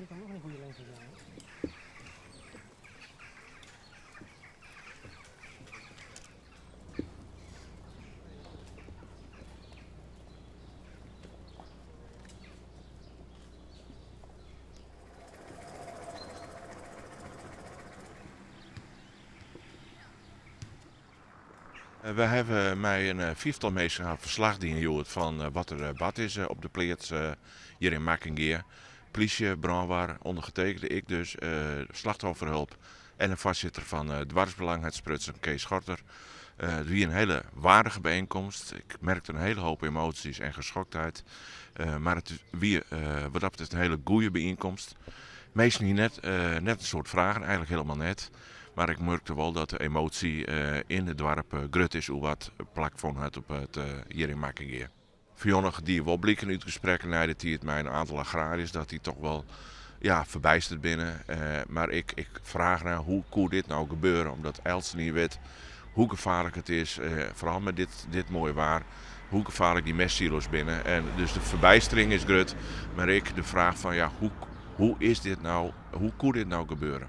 We hawwe mei in fiiftal minsken har ferslach dien hjoed fan wat der bard is op de pleats hjir yn Makkingea. Plysje, brânwar, ûndergetekende ik dus, slachtofferhulp en de foarsitter fan Doarpsbelang hat sprutsen, Kees Gorter. It wie in hiele waardige bijeenkomst. Ik merkte in hiele hoop emoties en geschoktheid. Mar it wie wat dat betreft in hiele goede byienkomst. Minsken hiene net, net in soad fragen, eigenlik hielendal net. Mar ik murkte wol dat de emotie yn it doarp grut is oer wat plakfûn hat op it hjir yn Makkingea. Fernich die wol bliken út gesprekken nei de tiid mei in oantal agrariërs dat dy toch wol ja, ferbysterd binne. Mar ik, ik fraach nei hoe koe dit no gebeure, omdat eltsenien wit hoe gefaarlik it is, foaral mei dit, dit moaie waar, hoe gefaarlik dy mestsilo's binne. En dus de ferbystering is grut, mar ek de fraach fan ja, hoe, hoe is dit no, hoe koe dit no gebeure?